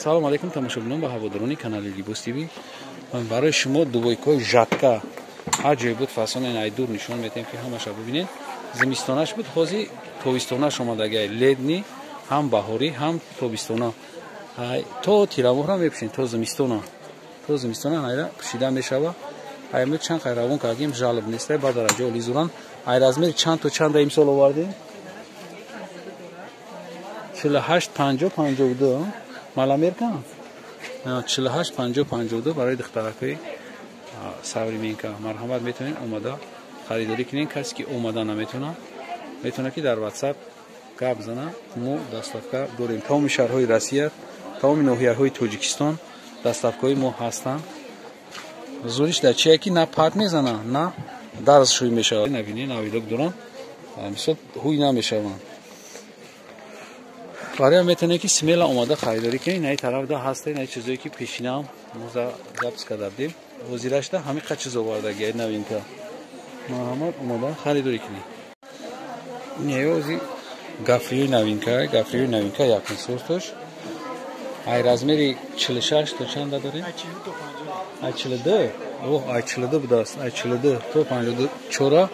Салом алейкум, тамошобинон ва ҳаводорони канали Либос ТВ. Барои шумо двойкаҳои жатка ҳар ҷое буд, фасон ай дур нишон метаҳем, ки ҳамаша бибинед. Зимистонаш буд, ҳозир тобистонаш омадагай, летний, ҳам баҳорӣ, ҳам тобистона. То тирамоҳра мепӯшем, то зимистона, то зимистона айра пӯшида мешава. Ай мо чанд қай равон кардем, жалоб нестай, ба дараҷа оли зуран. Ай размери чанд то чанда имсол овардем? 48, 50, 52 маломерка, 48, 50, 52 барои духтаракҳои современка. Марҳамат, метавонед омада харидорӣ кунед. Касе ки омада наметавонад, метавонад, ки дар Ватсап гап зана. Мо доставка дорем, тамоми шаҳрҳои Россия, тамоми ноҳияҳои Тоҷикистон доставкаҳои мо ҳастанд. Зуриш дар чие, ки на пат мезана, на дарз шӯй мешавад. Навини навилок доранд, мисол, ҳуй намешаванд. Барои метавонед, ки смело омада харидорӣ кунед. Наи тарафда ҳаста, наи чизое, ки пешинаам мо запись карда будем, ҳозирашда ҳамин қад чиз овардаги, новинка. Марҳамат, омода харидорӣ кунед. Неози гафриёи новинка, гафриёи новинка, якум сорташ. Ай размери 46 то чанда дорем? Ай 42, о, ай 42 будааст, ай 42 то 54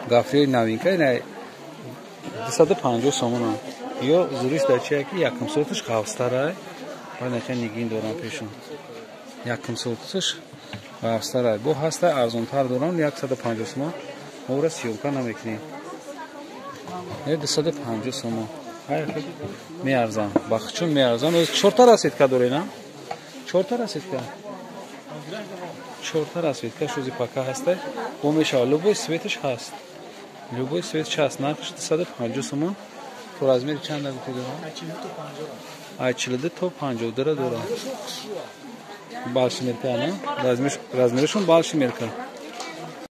гафриёи новинка, ин 250 сомона. Ё зуриш дар чия, ки якум сорташ ғафстарай, баъд нигин дорам пешон, якум сорташ ғафстарай. Бо ҳаста, арзонтар дорам, 150 сомон. Моро съёмка намекунем. 250 сомон меарзам, бахчун меарзам. Чорта расцветка дорена, чорта расцветка, чорта расцветка шузи пака ҳаста, бо мешава, любой цветаш ҳаст, любой цветаш ҳаст. Нархш 250 сомон. То размери чанда гуфти дорам? Ай 42 то 52 дорам. Большемерка, на, размерашон большемерка.